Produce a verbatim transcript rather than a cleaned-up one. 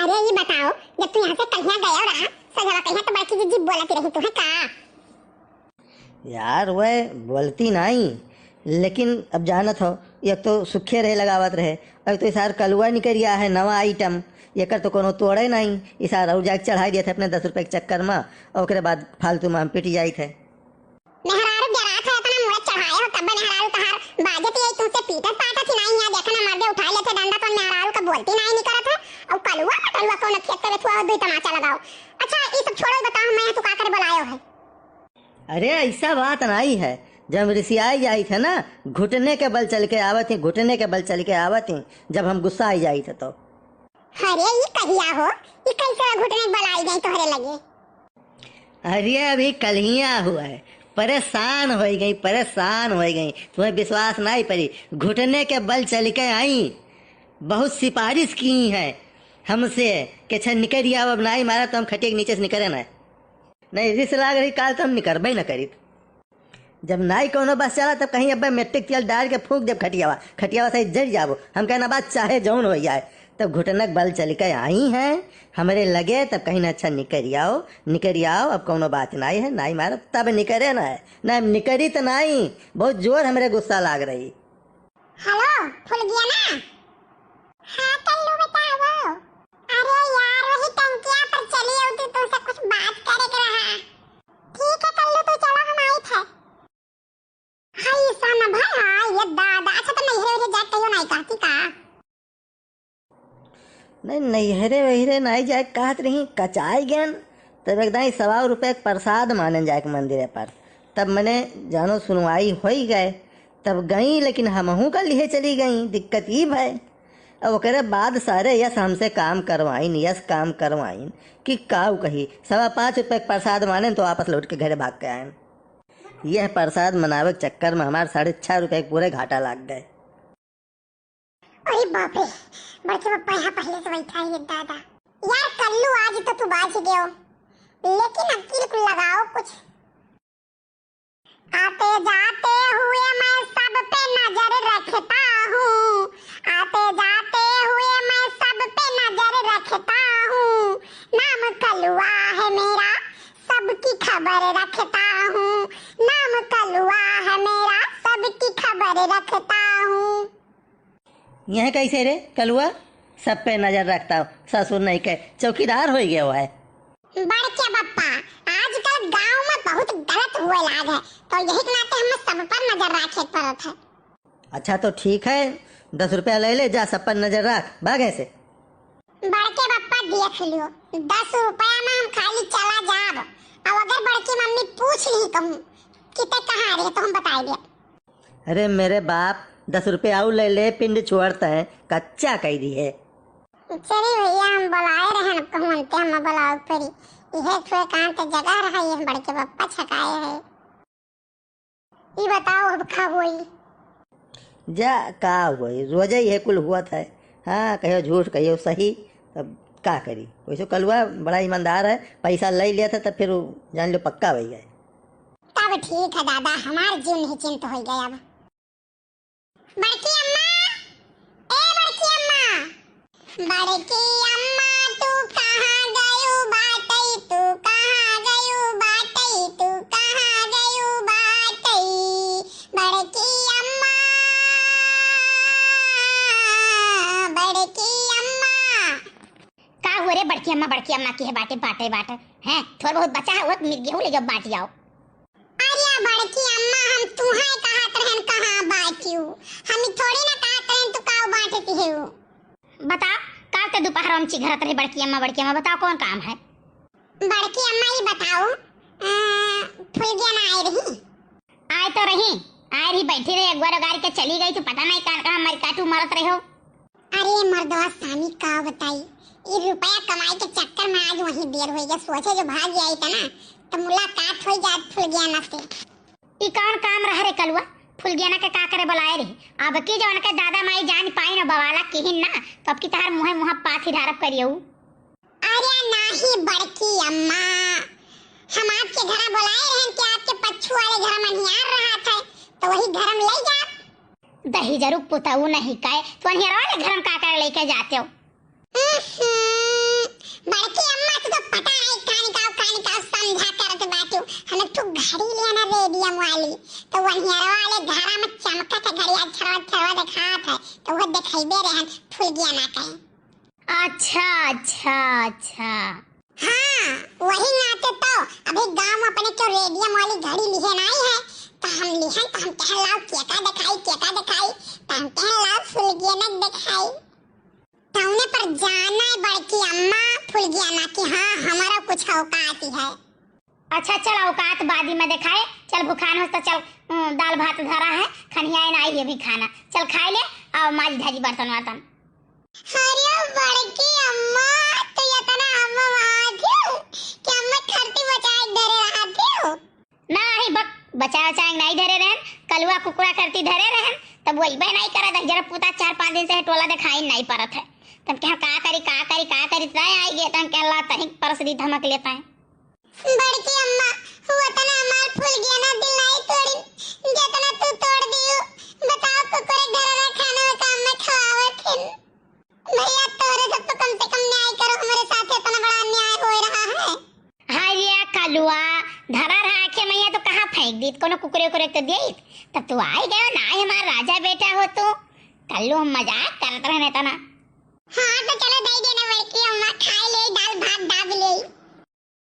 अरे, ई बताओ, जब तू यहाँ से कहिया गयो रहा, सजवा कहिया तो बड़की जिज्जी बोलत रही तू, है का? यार, वह बोलती नाई, लेकिन अब जानत हो, एक तो सुखे रहे लगावत रहे, अब तो इसार कलुआ निकरिया है, नवा आइटम, एकर तो कोनो तोड़े नाई, इसार और जाके चढ़ाई देत है अपने दस रुपए के चक्कर में, और ओकरे बाद फालतू में हम पिट जाइत है। मेहरारू डेरात है, इतना मुड़े चढ़ाए हो, तब मेहरारू तहार बाजत यही तुमसे पीटत पाटत ही नाई है, देखा ना मर्दे उठा लेते डंडा तो मेहरारू का बोलती नाई निकरत है, और कलुआ ना कलुआ कोनो खेत पे बेथुआ हो, दुई तमाचा लगाओ। अच्छा, ई सब छोड़ो, बताओ, मैं तू का करे बुलायो है? अरे, ऐसा बात नाई है। जब रिसियाई जाइत है ना, घुटने के बल चल के आवत ही, घुटने के बल चल के आवत ही, जब हम गुस्सा आई जाइत है तो। अरे, ई कहिया हो? ई कैसे घुटने के बल आई गई तोहरे लगे? अरे, अभी कलहिया हुआ है, परेशान होइ गई, परेशान होइ गई। तुम्हें विश्वास नाई परी, घुटने के बल चल के आई, बहुत सिफारिश की है हमसे कि अच्छा निकल आओ, अब नाई मारा तो हम खटिया के नीचे से निकरे ना। नहीं, रिस लाग रही, काल तो हम निकरबे न करीत। जब नाई कौनो बस चला, तब कहीं अब्बे मेट्रिक तेल डाल के फूंक देब खटियावा, खटियावा से जर जाबो। हम कहना बात चाहे जौन हो जाए, तब घुटनक बल चल के आई हैं हमरे लगे, तब कहीं ना अच्छा निकरि आओ, निकरि आओ, अब कौनो बात नाई है, नाई मारब, तब निकरे ना है, ना हम निकरी तो नाई, बहुत जोर हमरे गुस्सा लाग रही। हेलो, फुलगियाना। हाँ, कल्लू बताओ। अरे यार, वही टंकिया पर चली आऊ, तो तुमसे कुछ बात करे के रहा। ठीक है कल्लू, तू चलो, हम आई थे। हाय सन भला, ये दादा, अच्छा तो नैहरे वैहरे जाके कहियो नाई कहती का? नहीं, नैहरे वैहरे नाई जाए कहत रही, कचाई गेन, तब एक दाई सवा रुपये के प्रसाद माने जाए के मंदिर पर। तब मने जानो सुनवाई होई गए, तब गई, लेकिन हमहू का लिहे चली गई। दिक्कत ई भय, अब ओकरे बाद सारे यस हमसे काम करवाइन, यस काम करवाइन कि काऊ कही, सवा पाँच रुपये के प्रसाद माने तो वापस लौट के घरे भाग के आए। यह प्रसाद मनावे के चक्कर में हमार साढ़े छः रुपये के पूरे घाटा लाग गए। अरे बाप रे, बड़के पप्पा यहाँ पहले से बैठा है, ये दादा। यार कल्लू, आज तो तू बाज गयो, लेकिन अकील को लगाओ कुछ। आते जाते हुए मैं सब पे नजर रखता हूँ, आते जाते हुए मैं सब पे नजर रखता हूँ, नाम कलुआ है मेरा, सबकी खबर रखता हूँ, नाम कलुआ है मेरा, सबकी खबर रखता हूँ। यह कैसे रे कलुआ, सब पे नजर रखता हो, ससुर नहीं के चौकीदार हो गया हुआ है। बड़के बप्पा, आजकल गांव में बहुत गलत हुए लाग है, तो यही के नाते हमें सब पर नजर रखे के पड़त है। अच्छा तो ठीक है, दस रुपया ले ले, जा सब पर नजर रख, भागे से। बड़के बप्पा देख लियो, दस रुपया में हम खाली चला जाब, और अगर बड़की मम्मी पूछ ली कहूँ कि ते कहाँ रहे तो हम बताई देब। अरे मेरे बाप, दस रुपया और ले ले, पिंड छोड़ते हैं, कच्चा कह दी है। चली भैया, हम बुलाए रहे न, कहूँ अंते हम बुलाओ परी। इहे छुए कान ते जगह रहा, ये बड़के बप्पा छकाए है। ई बताओ अब का होई? जा, का होई? रोजे इहे कुल हुआ था। हाँ, कहियो झूठ, कहियो सही, तब का करी? वैसे कलुआ बड़ा ईमानदार है, पैसा ले लिया था, तब फिर वो जान लो पक्का हो गए। तब ठीक है दादा, हमार जीव निश्चिंत हो गया अब। बड़की अम्मा, ए बड़की अम्मा। बड़की अम्मा, तू कहाँ गयू बाटई, तू कहाँ गयू बाटई, तू कहाँ गयू बाटई? बड़की अम्मा, बड़की अम्मा। का हुआ रे बड़की अम्मा, बड़की अम्मा की है बाटे, बाटे, बाटे? हैं, थोड़ा बहुत बचा है, वो गेहूं ले जाओ, बांट जाओ। अरे बड़की अम्मा, हम तुहे कहत रहन कहाँ बाटियो? हम ई थोड़ी ना कहत रहन तू काऊ बांटती है वो। बताओ, काल ते दोपहर में चिघरत रही बड़की अम्मा, बड़की अम्मा, बताओ कौन काम है? बड़की अम्मा ई बताओ, अ, फुलगिया ना आए रही? आए तो रही, आए रही, बैठी रही, अगुआ गाड़ी के चली गई, तू पता नहीं कहाँ कहाँ मर काटू मरत रहे हो। अरे मर्दवा सामी का बताई, ई रुपया कमाई के चक्कर में आज वहीं देर होई गया। सोचे जो भाग आई था ना, तो मुलाकात हो जात फुलगियाना से। ई कौन काम रह रे कलुआ? फुलगियाना के का करे बुलाए रहे? अब की जवन के दादा माई जान पाई ना बवाला किहिन ना, तो अब की तहार मुँहे मुँह पाथी ढारब करियऊ। अरे नाही बड़की अम्मा, हम आपके घरा बुलाए रहन कि आपके पच्छू वाले घर में नियार रहा था, तो वही घर में ले जात। दहिजरू पुतऊ नहीं काए, तो अनियरवा ले घर में का करे लेके जाते हो? हम्म। वाली, तो वनियरवा वाले घरा में चमका के घड़िया छरवा छरवा देखात है, तो वो देखइबे रहन फुलगियाना के। अच्छा, अच्छा, अच्छा। हाँ, वही नाते तो अभी गाँव में अपने के रेडियम वाली घड़ी लिहे नाई है, तो हम लिहन तो हम कहन लाओ केका देखाई, केका देखाई, तो हम कहन लाओ फुलगियाना देखाई। तौने पर जाना है बड़की अम्मा फुलगियाना कि हाँ, हमारा कुछ औकात ही है। अच्छा, चल, औकात बादी में देखाए। चल, भुखान होस तो चल, उम, दाल भात धरा है, खनियाए ना आई ये भी खाना। चल, खाए ले, आओ, माज धाजी बर्तन वर्तन। अरे बड़की अम्मा, तू इतना अम्मा आ गयो कि अम्मा खरती बचाए धरे रहा थियो। नाही बक, बचाए उचाए नाही धरे रहन, कलुआ कुकुरा खरती धरे रहन, तब वो अइबे नाही करत है। जरा पूता चार पाँच दिन से टोला देखाई नाही परत है। तब कहा, "का करी, का करी, का करी?" तय आई गए, तब कहला, "तनिक परस दी, धमक लेता है।" बड़की अम्मा, वो तना हमार फुलगियाना दिल नाही तोड़ी, जितना तू तोड़ दियो। बताओ, कुकुरे घर रे खाना काम में खवावे फिर। भैया, तोरे सब तो कम से कम न्याय करो, हमारे साथ इतना बड़ा अन्याय हो रहा है। हाय रे कलुआ, धरा रहा आखे मैया तो कहाँ फेंक दीत, कोनो कुकुरे उकुरे के तो देत। तब तू आई गयो ना, हमार राजा बेटा हो तू। कल्लू हम मजाक करत रहने तना। हाँ, तो चलो दे देना बड़की अम्मा, खाए ले, दाल भात दाब ले।